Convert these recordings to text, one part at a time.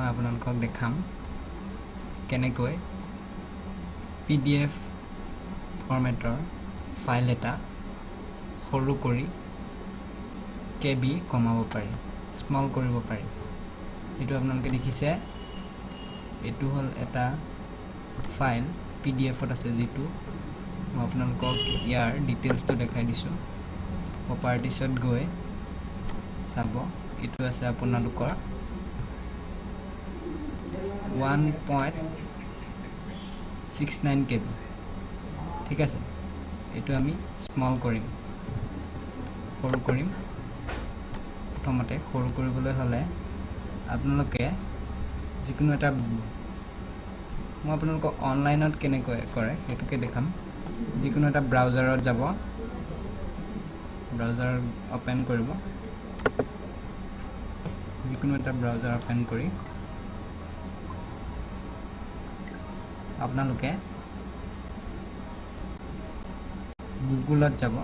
মই আপোনালোকক দেখাম কেনেকৈ পিডিএফ ফৰ্মেটৰ ফাইল এটা সৰু কৰি কেবি কমাব পাৰি, স্মল কৰিব পাৰি। এইটো আপোনালোকে দেখিছে, এইটো হ'ল এটা ফাইল, পিডিএফত আছে, যিটো মই আপোনালোকক ইয়াৰ ডিটেইলছটো দেখাই দিছোঁ। প্ৰপাৰ্টিছত গৈ চাব, এইটো আছে আপোনালোকৰ 1.69 KB। ঠিক আছে, এইটো আমি স্মল কৰিম, সৰু কৰিম। প্ৰথমতে সৰু কৰিবলৈ হ'লে আপোনালোকে যিকোনো এটা, মই আপোনালোকক অনলাইনত কেনেকৈ কৰে সেইটোকে দেখাম। যিকোনো এটা ব্ৰাউজাৰত যাব, ব্ৰাউজাৰ অ'পেন কৰিব। যিকোনো এটা ব্ৰাউজাৰ অ'পেন কৰি আপোনালোকে গুগলত যাব।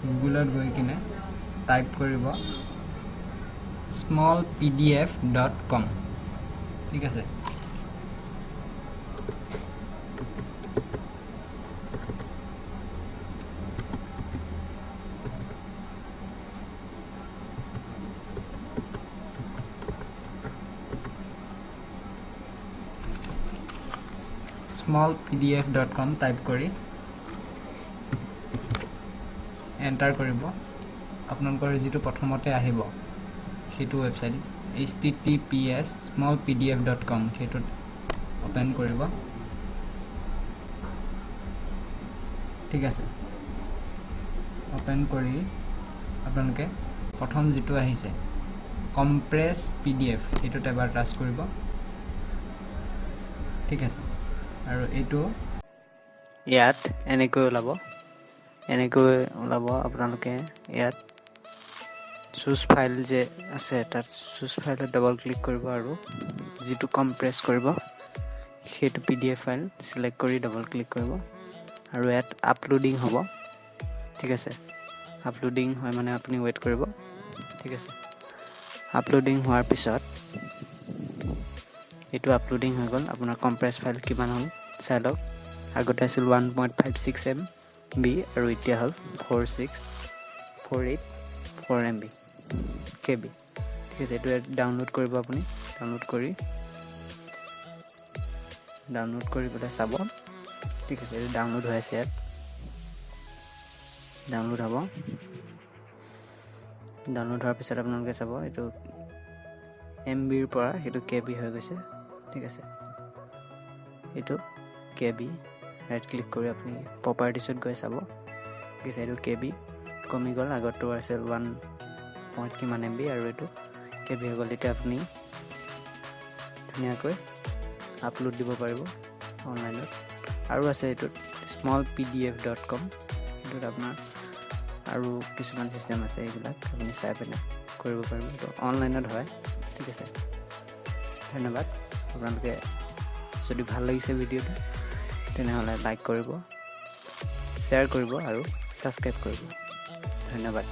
গুগলত গৈ কিনে টাইপ কৰিব smallpdf.com। ঠিক আছে, smallpdf.com type কৰি এণ্টাৰ কৰিব। আপোনালোকৰ যিটো প্ৰথমতে আহিব সেইটো ৱেবছাইট https smallpdf.com, সেইটোত অ'পেন কৰিব। ঠিক আছে, অ'পেন কৰি আপোনালোকে প্ৰথম যিটো আহিছে কম্প্ৰেছ পিডিএফ, সেইটোত এবাৰ টাচ কৰিব। ঠিক আছে, আৰু এইটো ইয়াত এনেকৈ ওলাব, এনেকৈ ওলাব। আপোনালোকে ইয়াত চুজ ফাইল যে আছে, তাত চুজ ফাইলত ডাবল ক্লিক কৰিব আৰু যিটো কম্প্ৰেছ কৰিব সেইটো পিডিএফ ফাইল চিলেক্ট কৰি ডাবল ক্লিক কৰিব আৰু ইয়াত আপলোডিং হ'ব। ঠিক আছে, আপলোডিং হয় মানে আপুনি ৱেইট কৰিব। ঠিক আছে, আপলোডিং হোৱাৰ পিছত এইটো আপলোডিং হৈ গ'ল। আপোনাৰ কম্প্ৰেছ ফাইল কিমান হ'ল চাই লওক। আগতে আছিল 1.56 MB আৰু এতিয়া হ'ল 46,484 MB KB। ঠিক আছে, এইটো ডাউনলোড কৰিব আপুনি। ডাউনলোড কৰি পেলাই চাব। ঠিক আছে, এইটো ডাউনলোড হৈ আছে, ইয়াত ডাউনলোড হ'ব। ডাউনলোড হোৱাৰ পিছত আপোনালোকে চাব, এইটো এম বিৰ পৰা সেইটো কে বি হৈ গৈছে। ঠিক আছে, এইটো কে বি, ৰাইট ক্লিক কৰি আপুনি প্ৰপাৰ্টিছত গৈ চাব। ঠিক আছে, এইটো কে বি কমি গ'ল। আগৰটো আছিল ওৱান পইণ্ট কিমান এম বি আৰু এইটো কে বি হৈ গ'ল। এতিয়া আপুনি ধুনীয়াকৈ আপলোড দিব পাৰিব অনলাইনত। আৰু আছে এইটোত smallpdf.com, সেইটোত আপোনাৰ আৰু কিছুমান ছিষ্টেম আছে, এইবিলাক আপুনি চাই পিনে কৰিব পাৰিব। এইটো অনলাইনত হয়। ঠিক আছে, ধন্যবাদ। আপোনালোকে যদি ভাল লাগিছে ভিডিঅ'টো, তেনেহ'লে লাইক কৰিব, শ্বেয়াৰ কৰিব আৰু ছাবস্ক্ৰাইব কৰিব। ধন্যবাদ।